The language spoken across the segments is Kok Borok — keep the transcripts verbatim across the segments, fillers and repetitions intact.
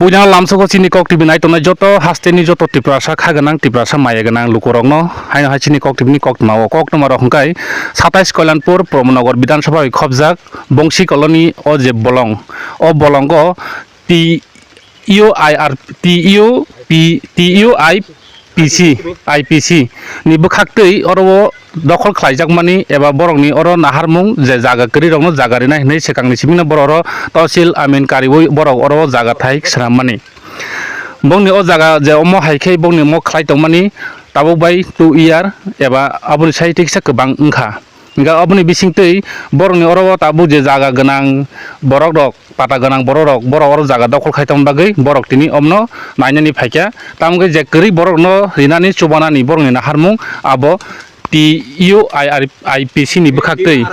Puila lamsogo chini Kok T V nai tongnai joto hasteni joto Tiprasa kha gwnang, Tiprasa maya gwnang lukurokno haino hai chini Kok T V ni koktwma o koktwma rok hwnkhe satais Koilanpur Promonogar Bidhan Sabha bai khobjak Bongsi Colony o je bolong, o bolongo T U I R, T U P, T U I P C, I P C ni bwkhaktwi oro o dokhol khlaijakmani eba borokni oro naharmung je jaga kwrwirokno jaga rwnai hwnwi swkangni simi no borok oro Tosil Amin kariui borok oro jaga thai swnammani. Bongni o jaga je omo hai khe bongni omo khlai tongmani tabuk bai two year eba aboni sai tiksa kwbang wngkha. Hingkhe aboni bisingtwi borokni oro o tabuk je jaga gwnang borok rok, pata gwnang borok rok, borok oro jaga dokhol khai tongmani bagwi borok tini omno nainani phaikha. Tamo khe je kwrwi borokno rinani chubanani borokni naharmung abo T U I R I P C ni bwkhaktwi,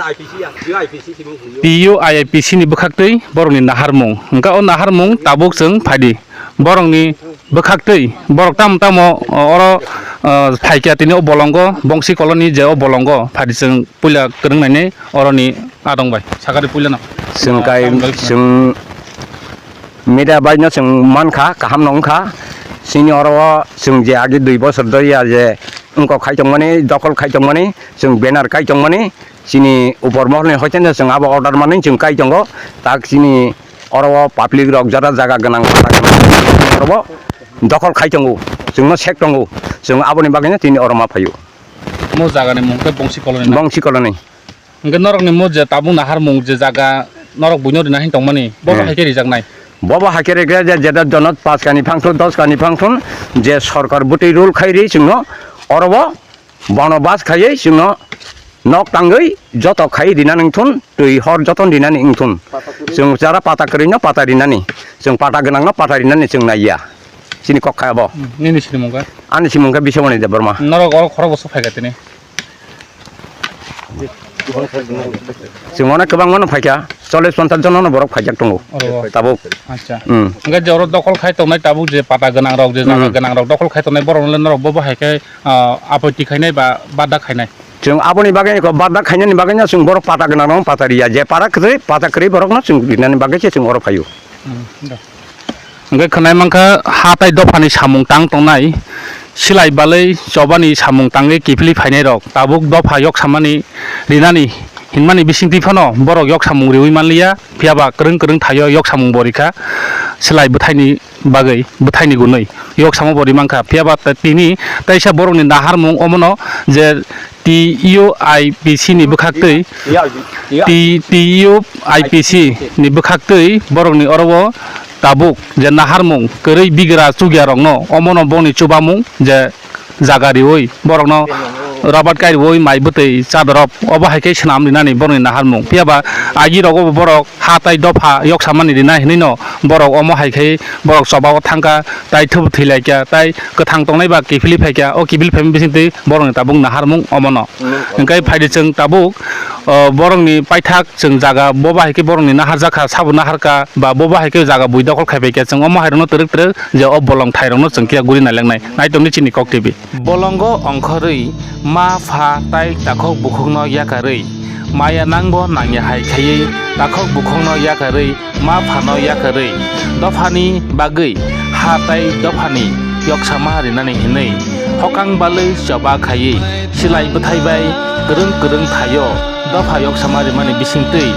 T U I I P C ni bwkhaktwi borokni naharmung. Hingkhe o naharmung tabuk chwng phaidi. Borokni bwkhaktwi borok tamo tamo, o, oro, o, phaikha tini o bolongo, Bongsi Colony je o bolongo phaidi chwng puila kwrwng nainai oroni adong bai sakari puilano. Chwng kai, chwng media bai no chwng mankha, kaham no wngkha. Chini oro o chwng je agi dui bosor doya je wngkok khai tongmani, dokhol khai tongmani, chwng banner kai tongmani, chini upor mohor ni hoite no chwng abo order manwi chwng kai tongo. Tak chini oro o public rok jara jaga gwnang, pata gwnang oro o dokhol khai tongo, chwngno sek tongo, chwng aboni bagwi no tini oro ma phaio. Mo jaga ni mung khe Bongsi Colony na? Bongsi Colony. Hingke norokni mo je tabuk naharmung je jaga norok buino rina hin tongmani, bo Hmm. hai khe rijaknai? Bobo hai khe rikya je jeta jonot paanch kani phangthun, dos kani phangthun je sorkar bwtwi rule khai ri chwngno oro bo bono bas khaiwi chwngno nok tangwi joto khai rina nangthun, twi hor joto rina nangthun. Chwng jara pata kwrwino pata rinani, chwng pata gwnangno pata rinani chwng naiya. Chini kok kha abo. Hmm, nini sini mung kha? Ani simung khe Biswamani Debbarma. Norok oro khorok bwswk phaikha tini? Chwng onek kwbangma no phaikha, chollish ponchash jono no borok phaijak tongo. Oro. Tabuk. Acha. Hmm. Hingke je oro dokhol khai tongnai tabuk je pata gwnang rok, je jaga Hmm. gwnang rok dokhol khai tongnai borok no norok bo bo hai khe, ah, apotti khainai ba bada khainai? Chwng aboni bagwi kho bada khainani bagwi no chwng borok pata gwnang rok pata riya, je para kwrwi pata kwrwi borok no chwng rinani bagwi se chwng oro phaio. Hmm, da. Hingke khwnai mankha ha tai dophani samung tang tongnai, silai balai chobani samung tangwi kiphilwi phainai rok tabuk dopha yok samani rinani hinmani bisingtwi phano borok yok samung riui manliya, phiyaba kwrwng kwrwng thaio yok samung bo rikha silai bwthaini bagwi, bwthaini gunwi yok samo bo rimankha, phiyaba ta-, tini taisa borokni naharmung omono je T U I P C ni bwkhaktwi, T-, T U I P C ni bwkhaktwi borokni oro o tabuk je naharmung kwrwi bigra chukya rokno omono bongni chubamung je jaga riui borokno rabat kai riui mai bwtwi chadorop obo hai khe swnam rinani borokni naharmung. Phiyaba agi rogo bo borok ha tai dopha yok samani rina hinwi no borok omo hai khe borok choba o thangkha tai thubu thwi laikha tai kwthang tongnai ba kiphilwi phaikha, o kiphilwi phaima bisingtwi borokni tabuk naharmung omono. Hwnkhe phaidi chwng tabuk, o, borokni paithak chwng jaga bo bahai khe borokni naharjakha, sabo naharkha ba bo bahai khe jaga bui dokhol khaibaikha, chwng omo hairokno twrwk twrwk je o bolong thairokno chwng khe guri nailangnai. Naitokni chini Kok T V. Bolongo ongkhorwi ma pha tai takhuk bukhukno yakarwi, maya nangbo nangya hai khaiwi takhuk bukhukno yakarwi ma phano yakarwi dophani bagwi ha tai dophani yoksama rinani hinwi hokang balwi choba khaiwi silai bwthai bai kwrwng kwrwng thaio dopha yoksama rimani bisingtwi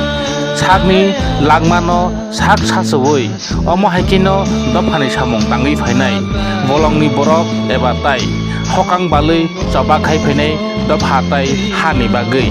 sakni langmano sak sachuwi omo hai kheno dophani samung tangwi phainai bolongni borok eba tai hokang balwi choba khai phainai dopha tai hani bagwi.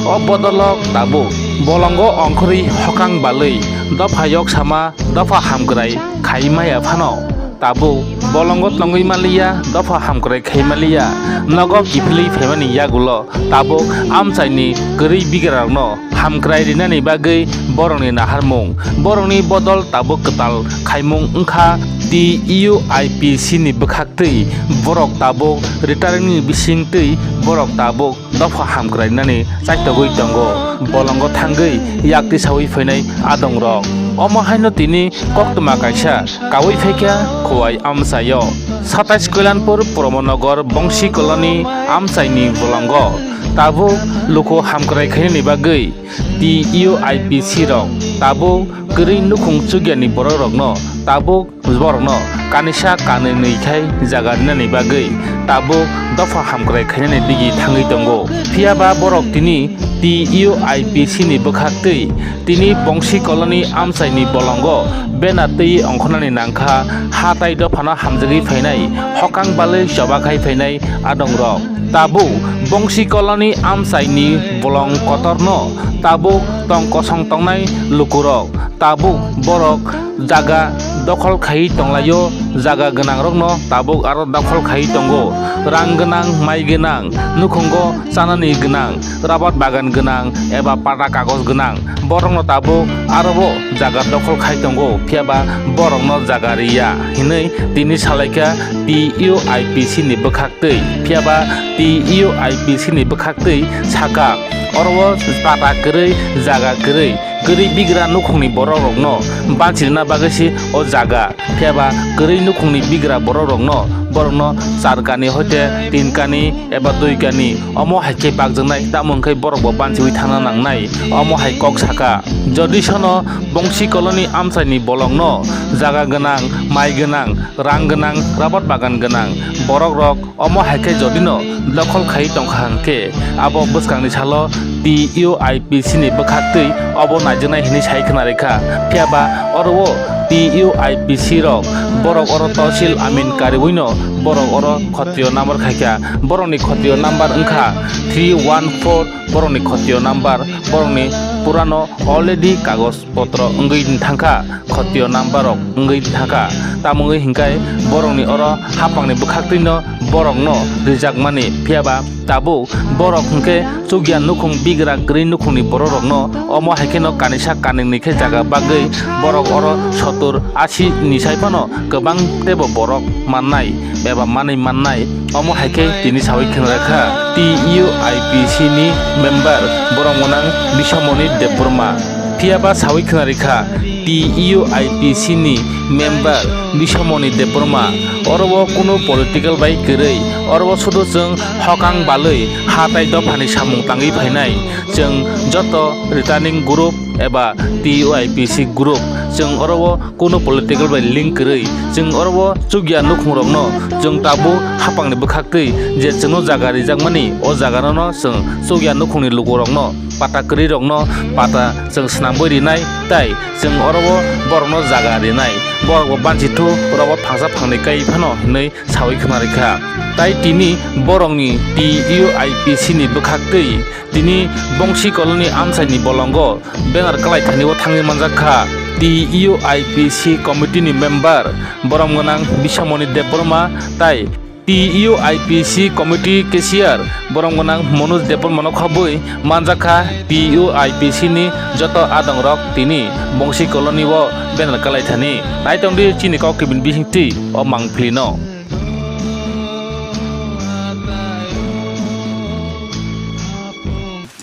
O bodolok tabuk bolongo ongkhorwi hokang balwi dopha yoksama dopha hamkrai khai maya phano tabuk bolongo tongwi manliya, dopha hamkrai khai manliya, nogo kiphilwi phaimani yagulo tabuk amchaini kwrwi bigrarokno hamkrai rinani bagwi borokni naharmung, borokni bodol tabuk kwtal khaimung wngkha T U I P C ni bwkhaktwi borok tabuk retiring ni bisingtwi borok tabuk dopha hamkrainani chaitogwi tongo, bolongo thangwi yak tisawi phainai adongrok. Omo haino tini koktwma kaisa kawi phaikha Khowai amchaio. Satais Koilanpur Promonogar Bongsi Colony amchaini bolongo tabuk luku hamkrai khainani bagwi T U I P C rok tabuk kwrwi nukhung chukyani borokrokno tabuk borokno kanisa kanwi nwi khai jaga rinani bagwi tabuk dopha hamkrai khainani digi thangwi tongo. Phiya ba borok tini T U I P C ni bwkhaktwi tini Bongsi Colony amchaini bolongo banner twi ongkhornani nangkha, ha tai dophano hamjagwi phainai, hokang balwi choba khai phainai adongrok. Tabuk Bongsi Colony amchaini bolong kotorno tabuk tong kosong tongnai lukurok. Tabuk borok jaga dokhol khaiwi tonglaio, jaga gwnangrokno tabuk aro dokhol khaiwi tongo. Rang gwnang, mai gwnang, nukhungo chanani gwnang, rabat bagan gwnang eba pata kagoj gwnang, borokno tabuk arobo jaga dokhol khai tongo, phiya ba borokno jaga riya hinwi tini salaikha T U I P C ni bwkhaktwi. Phiya ba T U I P C ni bwkhaktwi sakha, oro o pata kwrwi, jaga kwrwi, kwrwi bigra nukhungni borok rokno banchirina bagwi se o jaga. Phiya ba kwrwi nukhungni bigra borok rokno, borokno char kani hoite tin kani eba dui kani omo hai khe bakjaknai, tamo hwn khe borok bo banchiwi thangna nangnai, omo hai kok sakha. Jodi sono Bongsi Colony amchaini bolongno jaga gwnang, mai gwnang, rang gwnang, rabat bagan gwnang borok rok omo hai khe jodi no dokhol khai tongkha hwnkhe, abo bwskangni salo T U I P C ni bwkhaktwi obo naijaknai hinwi sai khna rikha. Phiya ba oro o T U I P C rok borok oro tosil amin kariwi no borok oro khotrio number khaikha. Borokni khotrio number wngkha three one four, borokni khotrio number, borokni purano already kagoj potro wngwi thangkha, khotio number rok wngwi thangkha. Tamo wngwi hinkhai borokni oro hapangni bwkhaktwino borokno rijakmani, phiya ba tabuk borok hinkhe chukya nukhung bigra kwrwi nukhungni borok rokno omo hai kheno kanisa kanwini khe jaga bagwi borok oro sotur asi ni sai phano kwbang teibo borok mannai eba manwi mannai. Omo hai khe tini sawi khna rwkha T U I P C ni member borok gwnang Biswamoni Debbarma. Phiya ba sawi khna rwkha T U I P C ni member Biswamoni Debbarma. Oro o kunu political bai kwrwi, oro o sudu chwng hokang balwi ha tai dophani samung tangwi phainai. Chwng joto returning group eba T U I P C group, chwng oro o kunu political bai link kwrwi, chwng oro o chukya nukhungrokno chwng tabuk hapangni bwkhaktwi je chwngno jaga rijakmani, o jagarano chwng chukya nukhungni lukurokno, pata kwrwirokno pata chwng swnamwi rinai, tai chwng oro o borokno jaga rinai, borokbo banchithu oro o phangsa phangni kai phano hinwi sawi khna rikha. Tai tini borokni T U I P C ni bwkhaktwi tini Bongsi Colony amchaini bolongo banner kwlai thani o thangwi manjak kha. T U I P C committee ni member borom gwnang Biswamoni Debbarma tai T U I P C committee cashier borom gwnang Manoj Debbarma no khabwi manjak kha T U I P C ni joto adongrok tini Bongsi Colony o banner kwlai thani. Naitong di chini kok kibin bisingtwi o mangpili no.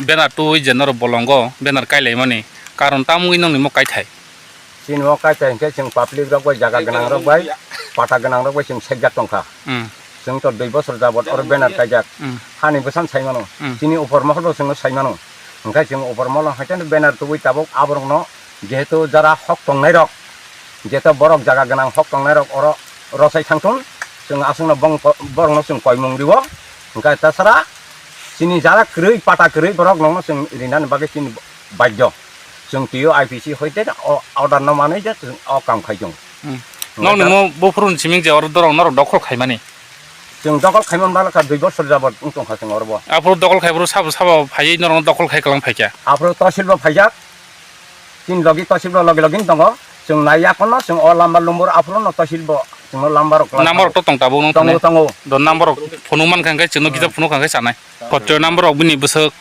Banner twi je norok bolongo banner kailaimani karon tamo wngwi nongni mo kaithai? Chini mo kaithai hinkhe chwng public rok bai, jaga gwnang rok bai, pata gwnang rok bai chwng sekjak tongkha. Hmm. Chwng to dui bosor jabot oro banner kaijak. Hmm. Hani bwsan sai mano. Hmm. Chini upor mohor bo chwngno sai mano. Hinkhe chwng upor mohor haikhe banner tubui tabuk aborokno jehetu jara hok tongnai rok, jeto borok jaga gwnang hok tongnai rok oro rosai thangthun, chwng aswkno bong-, borokno chwng koimung rio. Hinkhe tasara chini jara kwrwi, pata kwrwi borok nokno chwng rinani bagwi chini baidhyo. Chwng T U I P C hoite o order no manwi je chwng o kam khai tongo. Hmm. Nokni mo buphuruni siming je oro dorok norok dokhol khaimani? Chwng dokhol khaimani bala kha dui bosor jabot wng tongkha chwng oro bo. Aphuru dokhol khai phuru sabo sabo phaiwi norokno dokhol khai kwlang phaikha? Aphuru tosil bo phaijak. Chini logi tosil bo logi logi wng tongo. Chwng nai yakono chwng o lamba lumbur aphuru no tosil bo chwngno lamba rok kwlang. Number rok to tong tabuk nung tongo, thani? Tongo. Do number rok phone mankha hwnkhe chwngno kisa phone kha hwnkhe chanai. Khotro number rok bini bwswk.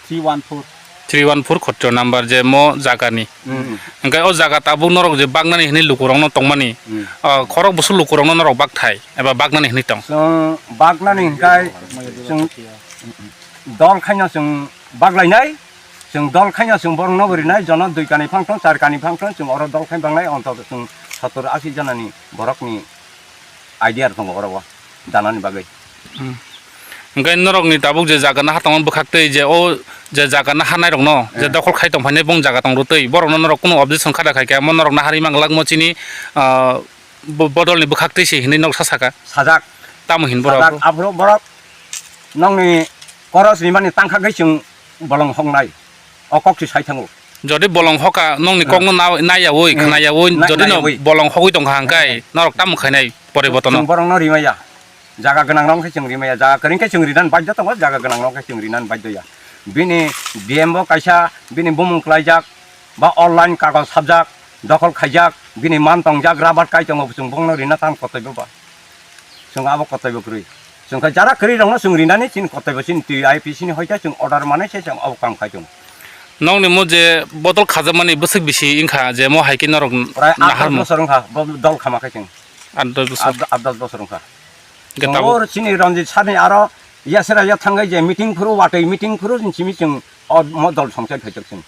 Three one four. Three one four khotro number je mo jagani. Hmm. Hwnkhe o jaga tabuk norok je baknani hinwi lukurokno tongmani, hmm, ah, khorok bwswk lukurokno norok bakthai eba baknani hinwi tong? Chwng baknani hwnkhe chwng dol khaino chwng baklainai, chwng dol khaino chwng borokno bo rinai, jono dui kani phang thong, char kani phang thong, chwng oro dol khai bangnai, ontoto chwng sottor asi janani borokni idea rok tongo oro o danani bagwi. Hmm. Hwnkhe norokni tabuk je jaga no ha tongmani bwkhaktwi je o je jaga naharnai rokno je Eh. dokhol khai tongphainai bong jaga tong rwtwi, borokno norok kunu objection kha da khai khe, amo norok naharwi manglak mo chini, ah, bo-, bodolni bwkhaktwi se hinwi norok sa saka. Sajak. Tamo hin borok? Sajak, aphuru borok nokni koros rimani tangkha khe chwng bolong hoknai. O kok se sai thango. Jodi bolong hoka nokni Eh. kokno na-, naiyawi, Eh. khnayawi, Na-, jodi no naiyawi. bolong hogwi tongkha hwnkhe Eh. norok tamo khainai poribortono? Chwng borokno rimaya. Jaga gwnang rok khe chwng rimaya, jaga kwrwng khe chwng rinan baidhyo tongo, jaga gwnang rok khe chwng rinan baidhyo ya. Bini D M bo kaisa bini bumung klaijak, ba online kagoj sabjak, dokhol khaijak, bini man tongjak, rabar kai tongo, chwng bongno rina tam kotoi bo ba. Chwng abo kotoi bo kwrwi. Chwng khe jara kwrwi rokno chwng rinani chini kotoi bo chini T I P C ni hoite chwng order manai se chwng abo kam khai tongo. Nokni mo je bodol khajamani bwswk bisi wngkha je mo hai khe norok Prai aat nahar dos mo? Bosor wngkha, bo dol khama khe chwng. Aat dos bosor. Aat, aat dos bosor wngkha. Hwnkhe tabuk? Oro chini Ranjit sani aro yasera ya thangwi je meeting phuru watwi meeting phuru simi chwng o mo dol songchai phaijak chwng.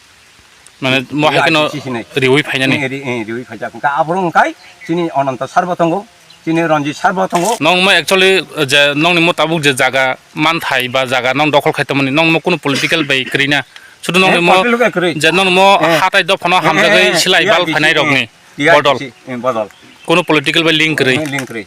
Mane mo hai kheno I P C sinai. Riwi phainani? Eh, ri-, eh, riwi phaijak. Hwnkhe aphuru hwnkhe chini Ananta sir bo tongo, chini Ranjit sir bo tongo. Nong mo actually je nongni mo tabuk je jaga manthai ba jaga nong dokhol khai tongmani nong mo kunu political bai kwrwi na? Sudu nongni Eh, mo political bai kwrwi. Je nong mo Eh. hatai dophano Eh, hamjagwi eh, eh, silai bal I P C, phainai eh. rokni T I P C, bodol. Eh, bodol. Kunu political bai link kwrwi. Eh, link kwrwi.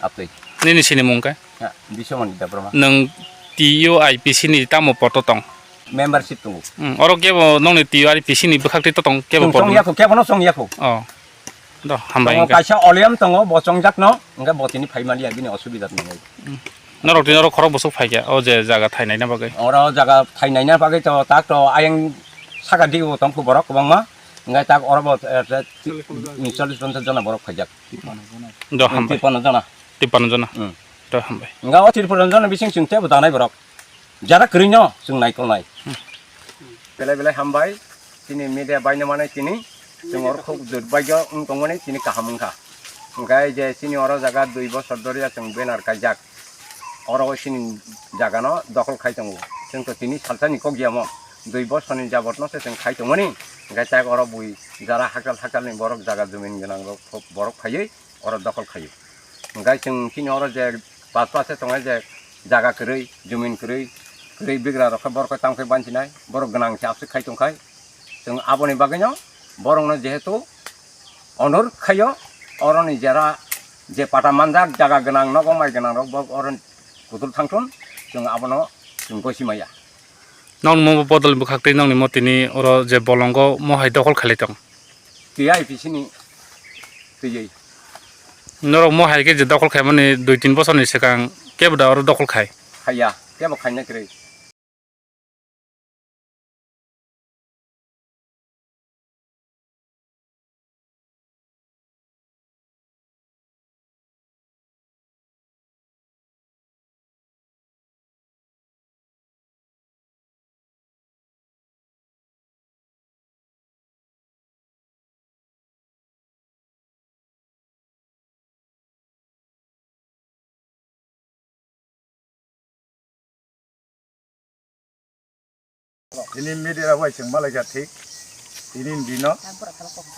Aptwi. Nini sinimung khe? Ya, Biswamani Debbarma. Nwng T U I P C ni tamo poto tong? Membership tongo. Hmm, oro kebo nongni T U I P C ni bwkhaktwi to tong kebo Chwng poto? Chongyakho, kebono chongyakho. Oh. Do, hambai Tongo hwnkhe. Kaisa Oliam tongo, bo chongjak no, hwnkhe bo tini phai maliya, bini osubida tongo. Hmm. Norok tini oro khorok bwswk phaikha, o je jaga thai naina bagwi? Oro jaga thai naina bagwi to tak to ayang saka digo tongkho borok kwbangma, hwnkhe tak oro bo, eh, eh, chollish ponchash jona borok phaijak. Do, hambai. Tipano jona. Tipano jona. Hmm. Do, hambai. Hwnkhe o tipano jona bising chwng tebo danai borok. Jara kwrwino chwng naikolnai. Hmm. Belai belai hambai. Chini media baino mane chini. Chwng oro khub durbagyo wng tongmani chini kaham wngkha. Hwnkhe je chini oro jaga dui bosor dhoriya chwng banner kaijak. Oro chini jagano dokhol khai tongo. Chwng to tini salsani kok yamo. Dui bosorni jabotno se chwng khai tongmani. Hwnkhe tak oro bui jara hakal hakalni borok jaga jumin gwnang rok borok phaiwi oro dokhol khaio. Hwnkhe chwng chini oro je pas pas se tongnai je jaga kwrwi, jumin kwrwi, kwrwi bigra rok khe borok khe tamo khe bansinai, borok gwnang se aswk khai tongkhai. Chwng aboni bagwino borokno jehetu onurot khaio, oroni jera je pata manjak jaga gwnang, nogo mai gwnang rok bo oro kutul thangthun, chwng abono chwng gosi maya. Nokni mo bodol bwkhak tei nokni mo tini oro je bolongo mo hai dokhol khailai tong? T I P C ni twiwi. Norok mo hai khe je dokhol khaimani dui tin bosorni swkang kebo da oro dokhol khai? Khaiya, kebo khaina kwrwi. Tini media bai chwng malaikha thik, tini dino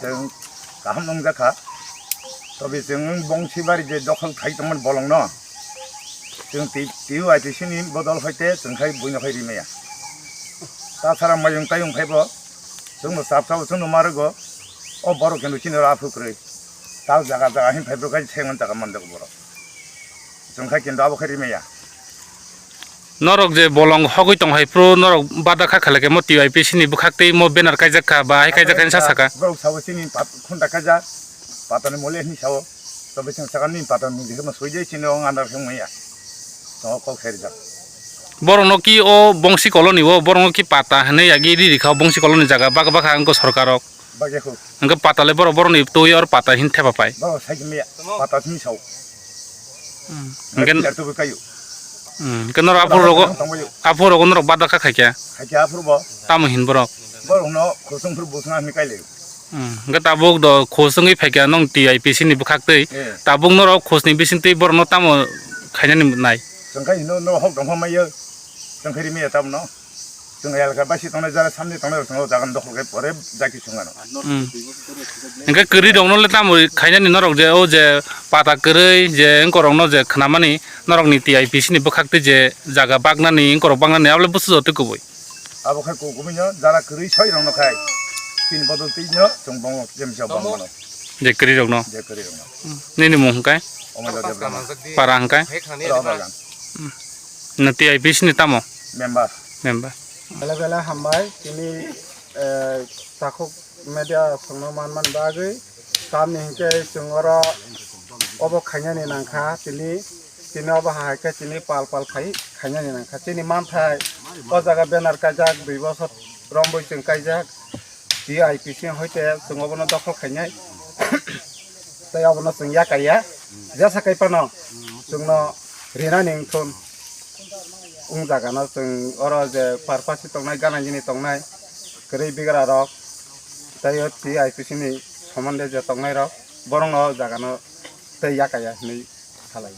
chwng kaham nungjakha. Tobe chwng bongsi bari je dokhol khai tongmani bolongno, chwng T-, T U I P C ni bodol hoite chwng khai buino khai rimaya. Tasara mayung tayung phaibo chwngno chapsao chwngno marugo, o borok hinwi chini oro aphuru kwrwi. Tak jaga jaga hin phaibrwk khai thengmani jaga manjago borok. Chwng khai kinto abo khai rimaya. Norok je bolong hogwi tong hai phuru norok bada kha khalai khe mo T I P C ni bwkhak tei mo banner kaijak kha ba hai kaijak kha sa saka. Borok sabo chini pat-, khunda kaijak, patani mole hinwi sao. Tobe chwng saka nini patani mung je ma soi je chini ong andar khe maya. Tongo kok khe rijak. Borok no ki o bongsi koloni o, borok no ki pata hinwi yagi ri rikha o bongsi koloni jaga bak bak ha wngkha sorkar rok. Bagya khu. Hwnkhe pata le borok borokni twi or pata hin thepa pai. Borok sai khe maya. Pata simi sao. Hmm. Hwnkhe Hwnkhe jar tubu kayu. Hmm. Hwnkhe norok aphuru rogo, Tongbayo. Aphuru rogo norok bada kha khaikha. Khaikha aphuru bo. Tamo hin borok. Borok no khosong phuru busna hinwi kailai. Hmm. Hwnkhe tabuk do khosongwi phaikha nong T I P C ni bwkhak twi. Eh. Tabuk norok khosni bising twi borok no tamo khainani nai. Chwng khai hino no hok dongkha maiyo. Chwng khai rimaya tamo no. Chwng elaka baisi tongnai jara samni tongnai rok chwng o jaga ni dokhol khe pore jaki chwng ano. Hmm. Hwnkhe kwrwi rok no le tamo khainani norok je o je pata kwrwi je wngkor rok no je khnamani norok ni T I P C ni bwkhak twi je jaga baknani wngkor rok baknani abo le bwswk jotoi kubui. Abo khai kukumino jara kwrwi soi rokno khai. Tin bodol twi no chwng bongo jemsa bongmano. Je kwrwi rokno. Je kwrwi rokno. Nini mung hwnkhe? Omai jagya brahma. Para hwnkhe? Rama jang. Na T I P C ni tamo? Member. Member. Bela bela hambai tini, eh, takhuk media songno man man bagwi tamni hinkhe chwng oro obo khainani nangkha tini, tini obo hai khe tini pal pal khai khainani nangkha chini manthai o jaga banner kaijak dui bosor romwi chwng kaijak T I P C hoite chwng obono dokhol khainai tei obono chwng yakaiya jesa kai phano chwngno rinani wngthun. Wng jagano chwng oro je parpasi tongnai, gana gini tongnai, kwrwi bigra rok, tei o T I P C ni somonde je tongnai rok, borokno o jagano tei yakaya hinwi salai.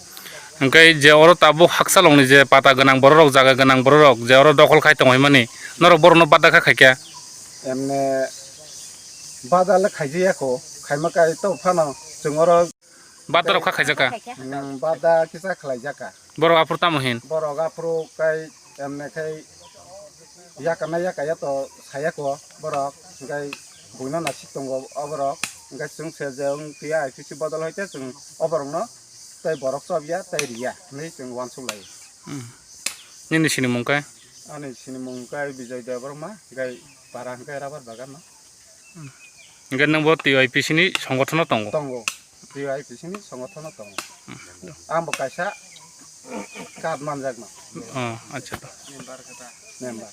Hwnkhe je oro tabuk hakchalokni je pata gwnang borok rok, jaga gwnang borok rok, je oro dokhol khai tongwi mani, norok borokno bada kha khaikha? Emne bada le khaijaya kho, khaima kai to phano chwng oro bada rok kha khaijaka? Mm, bada kisa khlaijaka. Borok aphuru tamo hin? Borok aphuru kai emne khai yakana yakaya to sayako borok, hwnkhe buino nasik tongo o borok, hwnkhe chwng se je wng phiya I P C bodol hoite chwng o borokno tei borok chobya tei riya hinwi chwng uansuk laio. Hmm. Nini sini mung kai? Ani sini mung kai Bijoy Debbarma, hwnkhe para hwnkhe Rabar Bagan no. Hwnkhe nwng bo T Y P C ni songothono tongo? Tongo. T Y P C ni songothono tongo. Ang bo kaisa card manjakno. Oh, acha to. Member.